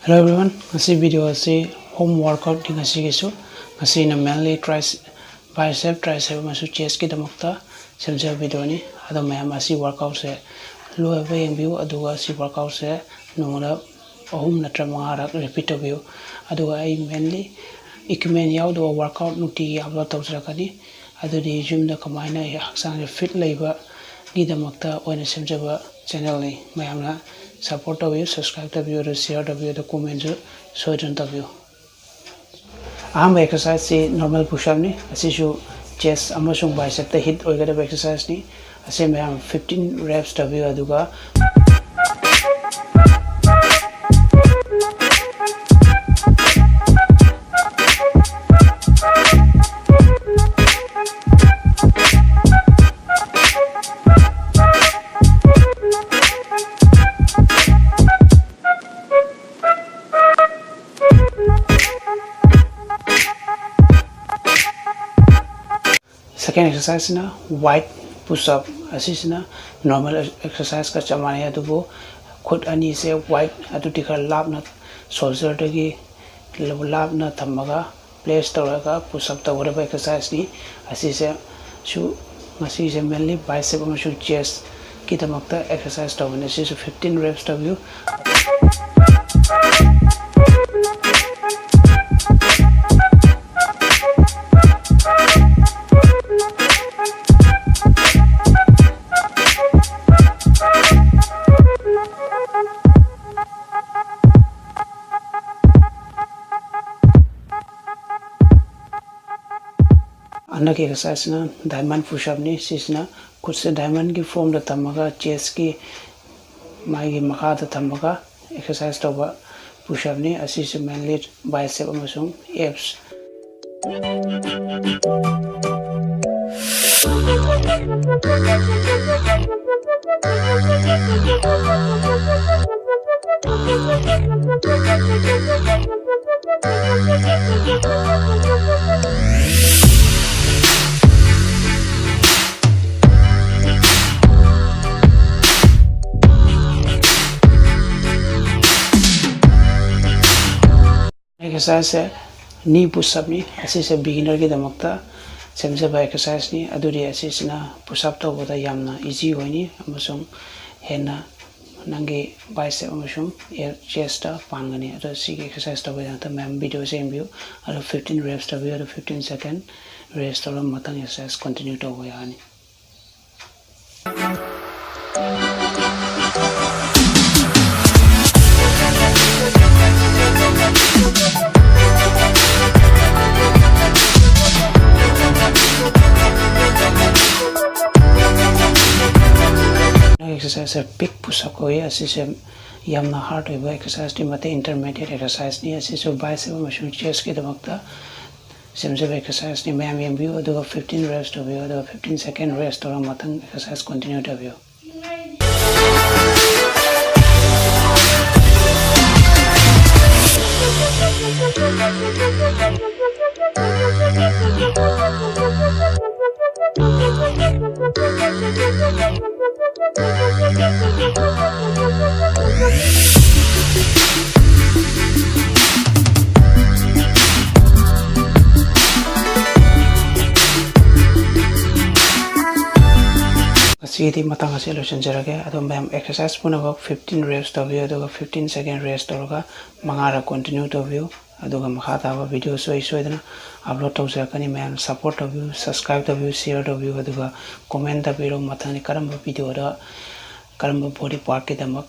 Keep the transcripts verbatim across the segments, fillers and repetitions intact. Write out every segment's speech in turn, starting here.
Hello everyone, ꯉꯁꯤ video ꯑꯁꯤ home workoutꯅꯤ꯫ ꯉꯁꯤꯒꯤꯁꯨ, ꯉꯁꯤꯅ mainly tris bicep, tricep ꯑꯃꯁꯨꯡ chestꯀꯤꯗꯃꯛꯇ ꯁꯦꯝꯖꯕ videoꯅꯤ꯫ ꯑꯗꯣ ꯃꯌꯥꯝ ꯑꯁꯤ workoutꯁꯦ ꯂꯣꯏꯕ ꯌꯦꯡꯕꯤꯌꯨ, ꯑꯗꯨꯒ ꯑꯁꯤ workoutꯁꯦ ꯅꯣꯡꯃꯗ ꯑꯍꯨꯝ ꯅꯠꯇ꯭ꯔ ꯃꯉꯥꯔꯛ repeat ꯇꯧꯕꯤꯌꯨ꯫ ꯑꯗꯨꯒ ꯑꯩ mainly equipment ꯌꯥꯎꯗꯕ workout ꯅꯨꯡꯇꯤꯒꯤ upload ꯇꯧꯖꯔꯛꯀꯅꯤ꯫ ꯑꯗꯨꯗꯤ gymꯗ ꯀꯃꯥꯏꯅ ꯍꯛꯆꯥꯡꯁꯦ fit ꯂꯩꯕꯒꯤꯗꯃꯛꯇ ꯑꯣꯏꯅ ꯁꯦꯝꯖꯕ channelꯅꯤ꯫ ꯃꯌꯥꯝꯅ support ꯇꯧꯕꯤꯌꯨ, subscribe ꯇꯧꯕꯤꯌꯨ, ꯑꯗꯨ share ꯇꯧꯕꯤꯌꯨ, ꯑꯗꯨ commentꯁꯨ ꯁꯣꯏꯗꯅ ꯇꯧꯕꯤꯌꯨ꯫ ꯑꯍꯥꯟꯕ exerciseꯁꯤ normal push-upꯅꯤ꯫ ꯑꯁꯤꯁꯨ chest ꯑꯃꯁꯨꯡ bicepꯇ hit ꯑꯣꯏꯒꯗꯕ exerciseꯅꯤ꯫ ꯑꯁꯤ ꯃꯌꯥꯝ fifteen reps ꯇꯧꯕꯤꯌꯨ, ꯑꯗꯨꯒ Second exerciseꯁꯤꯅ wide push-up꯫ ꯑꯁꯤꯁꯤꯅ normal exerciseꯀ ꯆꯞ ꯃꯥꯟꯅꯩ, ꯑꯗꯨꯕꯨ ꯈꯨꯠ ꯑꯅꯤꯁꯦ wide, ꯑꯗꯨꯗꯤ ꯈꯔ ꯂꯥꯞꯅ, shoulderꯗꯒꯤ ꯂꯥꯞꯅ ꯊꯝꯃꯒ place ꯇꯧꯔꯒ push-up ꯇꯧꯒꯗꯕ exerciseꯅꯤ꯫ ꯑꯁꯤꯁꯦ ꯁꯨ, ꯉꯁꯤꯁꯦ mainly bicep ꯑꯃꯁꯨꯡ chestꯀꯤꯗꯃꯛꯇ exercise ꯇꯧꯕꯅꯦ꯫ ꯁꯤꯁꯨ fifteen reps ꯇꯧꯕꯤꯌꯨ꯫ ꯍꯟꯗꯛꯀꯤ exerciseꯁꯤꯅ diamond push-upꯅꯤ꯫ ꯁꯤꯁꯤꯅ ꯈꯨꯠꯁꯦ diamondꯒꯤ formꯗ ꯊꯝꯃꯒ chestꯀꯤ ꯃꯥꯒꯤ ꯃꯈꯥꯗ ꯊꯝꯃꯒ exercise ꯇꯧꯕ push-upꯅꯤ꯫ ꯑꯁꯤꯁꯨ mainly bicep ꯑꯃꯁꯨꯡ abs꯫ ꯑꯦꯛꯁꯔꯁꯥꯏꯁꯁꯦ ꯅꯤ ꯄꯨꯁꯑꯞꯅꯤ꯫ ꯑꯁꯤꯁꯦ ꯕꯤꯒꯤꯅꯔꯒꯤꯗꯃꯛꯇ ꯁꯦꯝꯖꯕ ꯑꯦꯛꯁꯔꯁꯥꯏꯁꯅꯤ꯫ ꯑꯗꯨꯗꯤ ꯑꯁꯤꯁꯤꯅ ꯄꯨꯁꯑꯞ ꯇꯧꯕꯗ ꯌꯥꯝꯅ ꯏꯖꯤ ꯑꯣꯏꯅꯤ ꯑꯃꯁꯨꯡ ꯍꯦꯟꯅ ꯅꯪꯒꯤ ꯕꯥꯏꯁꯦꯞ ꯑꯃꯁꯨꯡ ꯆꯦꯁꯇ ꯄꯥꯟꯒꯅꯤ꯫ ꯑꯗꯣ ꯁꯤꯒꯤ ꯑꯦꯛꯁꯔꯁꯥꯏꯁ ꯇꯧꯕꯒꯤꯗꯃꯛꯇ ꯃꯌꯥꯝ ꯚꯤꯗꯤꯑꯣꯁꯦ ꯌꯦꯡꯕꯤꯌꯨ꯫ ꯑꯗꯣ ꯐꯤꯐꯇꯤꯟ ꯔꯦꯞꯁ ꯇꯧꯕꯤꯌꯨ꯫ ꯑꯗꯣ ꯐꯤꯐꯇꯤꯟ ꯁꯦꯀꯦꯟ ꯔꯦꯁ ꯇꯧꯔꯒ ꯃꯊꯪ ꯑꯦꯛꯁꯔꯁꯥꯏꯁ ꯀꯟꯇꯤꯅ꯭ꯌꯨ ꯇꯧꯕ ꯌꯥꯒꯅꯤ꯫ ꯑꯦꯛꯁꯔꯁꯥꯏꯁꯁꯦ ꯄꯤꯛ ꯄꯨꯁꯑꯞ ꯀꯧꯏ꯫ ꯑꯁꯤꯁꯦ ꯌꯥꯝꯅ ꯍꯥꯔꯗ ꯑꯣꯏꯕ ꯑꯦꯛꯁꯔꯁꯥꯏꯁꯇꯤ ꯅꯠꯇꯦ, ꯏꯟꯇꯔꯃꯦꯗꯤꯌꯦꯠ ꯑꯦꯛꯁꯔꯁꯥꯏꯁꯅꯤ꯫ ꯑꯁꯤꯁꯨ ꯕꯥꯏꯁꯦꯞ ꯑꯃꯁꯨꯡ ꯆꯦꯁꯀꯤꯗꯃꯛꯇ ꯁꯦꯝꯖꯕ ꯑꯦꯛꯁꯔꯁꯥꯏꯁꯅꯤ꯫ ꯃꯌꯥꯝ ꯌꯦꯡꯕꯤꯌꯨ, ꯑꯗꯨꯒ ꯐꯤꯐꯇꯤꯟ ꯔꯦꯞꯁ ꯇꯧꯕꯤꯌꯨ, ꯑꯗꯨꯒ ꯐꯤꯐꯇꯤꯟ ꯁꯦꯀꯦꯟ ꯔꯦꯁ ꯇꯧꯔꯒ ꯃꯊꯪ ꯑꯦꯛꯁꯔꯁꯥꯏꯁ ꯀꯟꯇꯤꯅ꯭ꯌꯨ ꯇꯧꯕꯤꯌꯨ꯫ ꯉꯁꯤꯒꯤꯗꯤ ꯃꯇꯥꯡ ꯑꯁꯤ ꯂꯣꯏꯁꯤꯟꯖꯔꯒꯦ꯫ ꯑꯗꯣ ꯃꯌꯥꯝ ꯑꯦꯛꯁꯔꯁꯥꯏꯁ ꯄꯨꯝꯅꯃꯛ ꯐꯤꯐꯇꯤꯟ ꯔꯦꯞꯁ ꯇꯧꯕꯤꯌꯨ, ꯑꯗꯨꯒ ꯐꯤꯐꯇꯤꯟ ꯁꯦꯀꯦꯟ ꯔꯦꯁ ꯇꯧꯔꯒ ꯃꯉꯥꯔꯛ ꯀꯟꯇꯤꯅ꯭ꯌꯨ ꯇꯧꯕꯤꯌꯨ꯫ ꯑꯗꯨꯒ ꯃꯈꯥ ꯇꯥꯕ ꯚꯤꯗꯤꯑꯣꯁꯨ ꯑꯩ ꯁꯣꯏꯗꯅ ꯑꯞꯂꯣꯗ ꯇꯧꯖꯔꯛꯀꯅꯤ꯫ ꯃꯌꯥꯝ ꯁꯞꯄꯣꯔꯠ ꯇꯧꯕꯤꯌꯨ, ꯁꯕꯁꯀ꯭ꯔꯥꯏꯕ ꯇꯧꯕꯤꯌꯨ, ꯁꯤꯌꯔ ꯇꯧꯕꯤꯌꯨ, ꯑꯗꯨꯒ ꯀꯣꯃꯦꯟ ꯇꯧꯕꯤꯔꯣ ꯃꯊꯪꯗꯤ ꯀꯔꯝꯕ ꯚꯤꯗꯤꯑꯣꯗ, ꯀꯔꯝꯕ ꯕꯣꯗꯤ ꯄꯥꯔꯠꯀꯤꯗꯃꯛ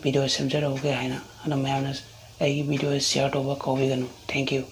ꯚꯤꯗꯤꯑꯣ ꯁꯦꯝꯖꯔꯛꯎꯒꯦ ꯍꯥꯏꯅ꯫ ꯑꯗꯣ ꯃꯌꯥꯝꯅ ꯑꯩꯒꯤ ꯚꯤꯗꯤꯑꯣ ꯁꯤꯌꯔ ꯇꯧꯕ ꯀꯥꯎꯕꯤꯒꯅꯨ꯫ Thank you꯫